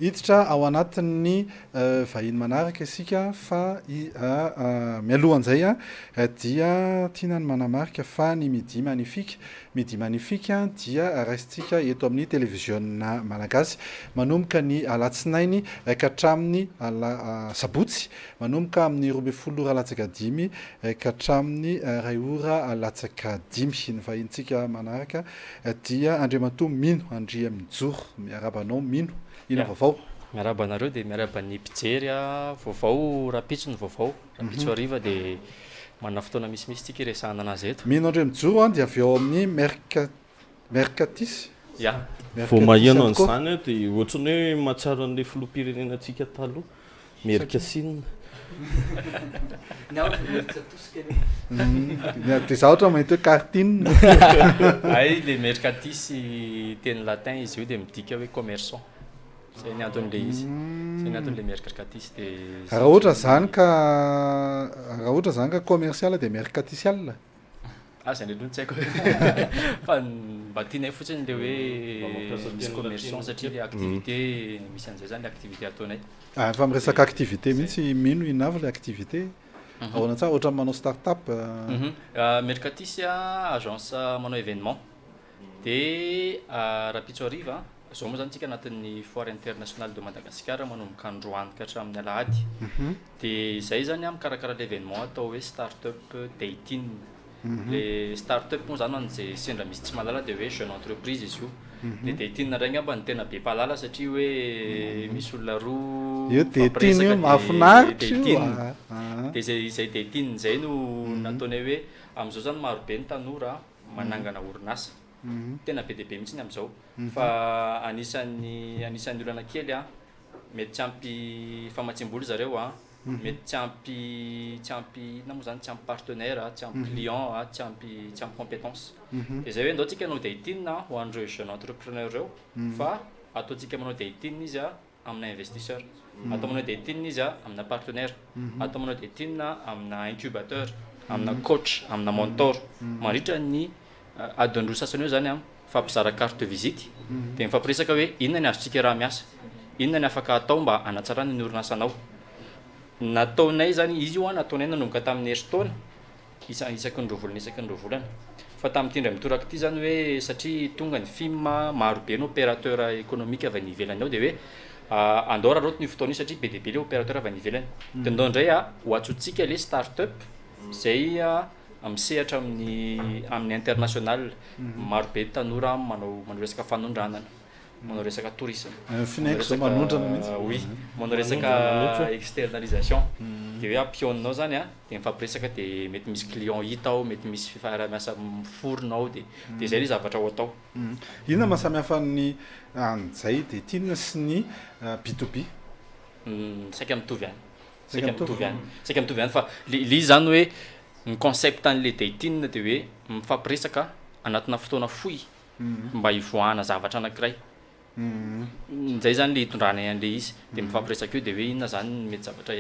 Hiditra ao anatin'ny vahiny manaraka isika fa mialohan'izay dia tiana ny manamarika fa ny Midi Magnifique, Midi Magnifique dia raisintsika eto amin'ny televiziona malagasy manomboka ny alatsinainy ka hatramin'ny sabotsy manomboka amin'ny 12 ora latsaka dimy ka hatramin'ny iray ora latsaka dimy. Ny vahinintsika manaraka dia Andriamatoa Mino Andriamijoro. Miarahaba anao Mino. Inona vaovao? Miarahaba anareo dia miarahaba ny mpijery a. Vaovao rahampitso ny vaovao. Rahampitso hariva dia manana fotoana misimisy tsika hiresahana anazy eto. Mino Andriamijoro dia avy ao amin'ny Merc Mercatis. Ya. Vao maheno an'izany aho dia ohatran'ny hoe mahatsiaro an'ilay filoham-pirenenantsika taloha. Mercasin. Ny ahy ohatran'ny meritsatosika anefa. Dia za ohatra mahita hoe cartine. Hay le mercatis teny latin izy io dia midika hoe commerçant. Zay ny anton'le izy. Zay ny anton'le mercatis dia Raha ohatra zany ka raha ohatra zany ka commercial dia mercaticial? Ah zay ndray aloha no tsy haiko fa mba tianay fotsiny le hoe misy commerçant satria le activité misy an'izay zany le activité ataonay. Ah efa miresaka activité mihitsy mino inona avy le activité? Ahoana tsara ohatran'ny manao start up? Mercatis agence manao événement de rahampitso hariva zao moa zany tsika anatin'ny foire internationale de Madagascar manomboka androany ka hatramin'ny alahady de izay zany a mikarakara le événement atao hoe start up dating. Le start up moa zany ho an'izay sendra misy tsy mahalala de hoe jeune entreprise izy io. Le dating indray angamba no tena be mpahalala satria hoe misy olona roa Io dating mifampiresaka io de mahafinaritra io dating. a. De zay izay dating zay no nataonay hoe amin'izao zany maro be ny tanora manangana orinasa. Tena be dia be mihitsy ny amin'izao. Fa anisan'ny anisan'ny olana kely a, mety tsy ampy famatsiam-bola zareo a, mety tsy ampy tsy ampy inona moa zany, tsy ampy partenaire a, tsy ampy client a, tsy ampy tsy ampy compétence. Dia zay hoe ndao tsika hanao dating ho an'ireo jeune entrepreneur ireo fa ataontsika manao dating izy a amina investisseur, atao manao dating izy a amina partenaire, atao manao dating amina incubateur, amina coach, amina mentor mandritra ny adiny roa sasany eo zany a, mifampizara carte de visite dia mifampiresaka hoe inona ny azontsika iaraha-miasa, inona ny afaka atao mba hanatsarana ny orinasanao. Nataonay zany izy io a nataonay nanomboka tamin'ny herintaona isa- isaky ny roa volana isaky ny roa volana. Fa tamin'ity indray mitoraka ity zany hoe satria tonga ny FIM, maro be ny opérateur économique avy any ivelany ao dia hoe andao araraotina io fotoana io satria be dia be le opérateur avy any ivelany. Dia ndao indray a ho antsointsika le start-up zay misehatra amin'ny amin'ny international. Maro be ny tanora manao manao resaka fanondranana, manao resaka tourisme, Ny manao finaiko zao resaka manondrana mihitsy. oui, manao resaka externalisation. Dia hoe ampionona ao zany a, dia mifampiresaka dia mety misy client hita ao, mety misy fifanarahamiasa miforona ao dia dia zay le zavatra ho atao. Inona maha samy hafa ny an'izay dating sy ny B to B? Saika mitovy ihany. Saika mitovy ihany. Saika mitovy ihany fa le le izy zany hoe ny concept an'le dating dia hoe mifampiresaka anatina fotoana fohy mba hivoahana zavatra anankiray. Zay zany le hitondranay an'le izy de mifampiresaka eo de hoe inona zany ny mety zavatra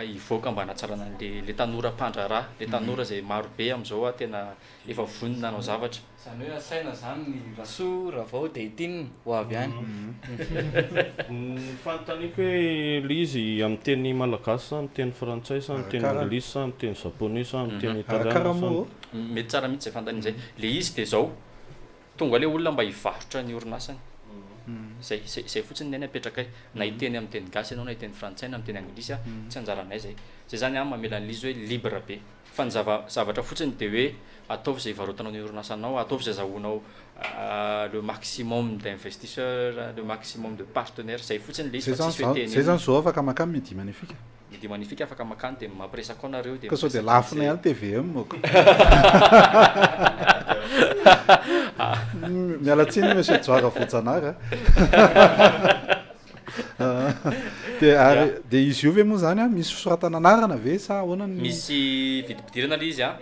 hivoaka mba hanatsarana an'le le tanora mpandraharaha, le tanora zay maro be am'zao a tena efa vonona hanao zavatra. Zany hoe asaina zany ny Rasoa, Ravao, Dating ho avy any. Ny fanontaniako hoe le izy amin'ny teny malagasy sa amin'ny teny frantsay sa amin'ny teny anglisy sa amin'ny teny japonais sa amin'ny teny italiana sa. Mety tsara mihitsy zay fanontaniana zay. Le izy de zao, tonga le olona mba hivarotra ny orinasany. Zay, zay, zay fotsiny ny ainy apetrakay. Na hiteny amin'ny teny gasy ianao na hiteny frantsay na amin'ny teny anglisy a, tsy anjaranay zay. Zay zany an mamela an'ilay izy hoe libre be. Fa ny zava, zavatra fotsiny de hoe ataovy izay hivarotanao ny orinasanao, ataovy izay azahoanao le maximum d'investisseurs, le maximum de partenaires, zay fotsiny le izy Zay fa zany tsisy hoe zao, teny zay zany zao afaka mankany Midi Magnifique. Midi Magnifique afaka mankany de mampiresaka ao nareo de Ka sao de miresaka lafonay am'zay. any TVM ko. Miala tsiny monsieur Johara Voajanahary a. De ary de izy io ve moa zany a misy fisoratana anarana ve sa ahoana ny Misy vidim-pidirana le izy a,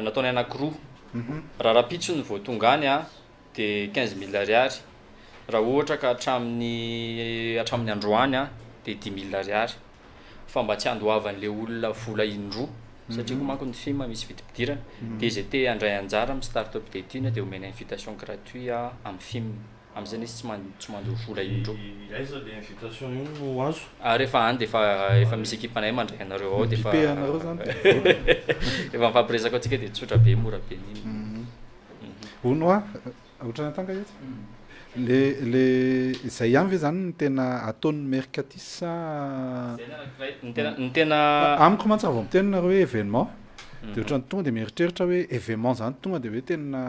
nataonay anankiroa. Raha rahampitso no vao tonga any a de 15 000 ariary, raha ohatra ka hatramin'ny hatramin'ny androany a de 10 000 ariary. Fa mba tsy handoavan'le olona vola indroa satria koa manko ny FIM misy vidim-pidirana de zay te handray anjara amin'ny start up dating de omena invitation gratuit a amin'ny FIM. Amin'izay izy tsy man- tsy mandoa vola indroa. Aiza le invitation io no azo? Ah, rehefa any de efa efa misy équipe anay mandray anareo ao de efa Mipipe anareo zany de efa mifampiresaka ao tsika de tsotra be, mora be n'iny. Hono a, ohatrany atanga eto. Le izay ihany ve zany no tena ataon'ny Mercatis sa Zay ny anankiray. Ny tena ny tena amiko mantsy raha vao miteny nareo hoe événement de ohatrany tonga de mieritreritra hoe événement zany tonga de hoe tena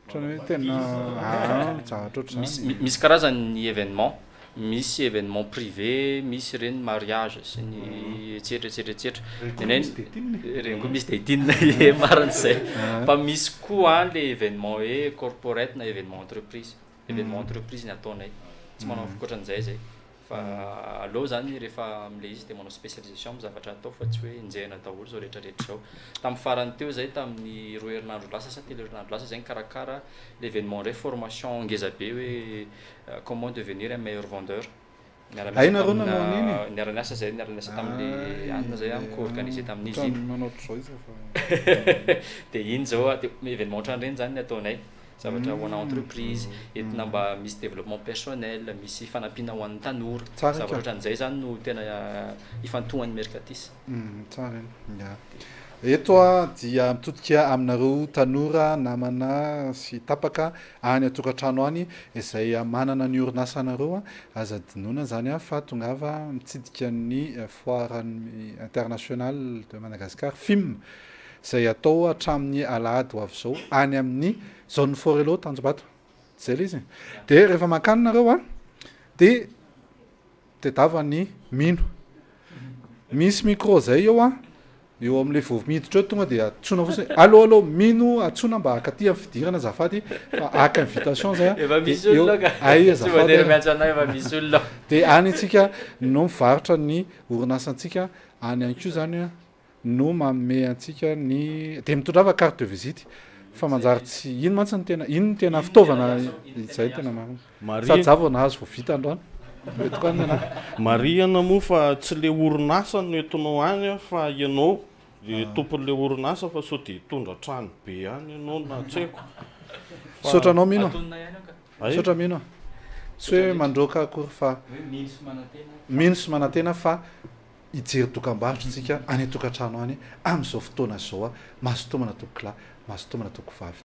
ohatrany hoe tena ah, zavatra ohatr'izany. Misy misy karazany ny événement, misy événement privé, misy reny mariage sy ny etcetera etcetera etcetera. Reny koa Ny anay- misy dating e. Reny koa misy dating e, marina zay. Fa misy koa le événement hoe corporate na événement entreprise. Événement entreprise ny ataonay. Tsy manao ankoatran'izay zay. Fa aleo zany rehefa am'le izy de manao spécialisation amin'ny zavatra atao fa tsy hoe enjehina daholo zao rehetrarehetra zao. Tamin'ny farany teo zay, tamin'ny 2 herinandro lasa sa 3 herinandro lasa zay, nikarakara l'événement ndray, formation ngeza be hoe comment devenir un meilleur vendeur. Niara-niasa Hay nareo tamina- nanao an'iny? Niara-niasa zay, niara-niasa tam'le anina zay, co-organisé tamin'izy iny. Ohatrany manao ohatr'izao izy fa De iny zao a, de événement ohatran'ireny zany ny ataonay. Zavatra ho ana entreprise, entina mba misy développement personnel, misy fanampiana ho an'ny tanora. Tsara Zavatra ka. ohatran'izay zany no tena ifantohan'ny Mercatis. Tsara iny. Ya. Eto a dia mitodika aminareo tanora namana sy tapaka any an-tokantrano any izay manana ny orinasanareo a, aza adinoina zany a fa tongava mitsidika ny foire internationale de Madagascar, FIM, izay atao hatramin'ny alahady ho avy izao any amin'ny zone Forello Tanjombato. Zay le izy. De rehefa mankany nareo a, de tedava ny mino. Misy micro zay eo a, eo am'le vao miditra eo tonga de atsona fotsiny: "Allô, allô, mino", atsona mba akaty amin'ny fidirana azafady fa aka invitation zay a. Efa misy De eo- olona ka. Ay, Tsy azafady voatery ary. miantso anay, efa misy olona. De any antsika no mivarotra ny orinasantsika any ihany koa zany a, no manome antsika ny de mitondrava carte de visite fa manjary tsy ino mantsy ny tena ino ny tena fitaovana izay tena marina. Mari Sady za vao nahazo vao vita androany. Mety koa ny anahy. Mariana moa fa tsy le orinasa no entinao any a, fa ianao le tompon'le orinasa, fa sao de hitondra trano be any ianao na tsy haiko. Misaotra anao mino. Atonina ihany io ka. Ay, Misaotra mino. Tsy hoe mandroaka akory fa Hoe mino sy manantena. mino sy manantena fa hijery dokam-barotra tsika any an-tokantrano any amin'izao fotoana izao a. Mazotomana tompokolahy, mazotomana tompokovavy.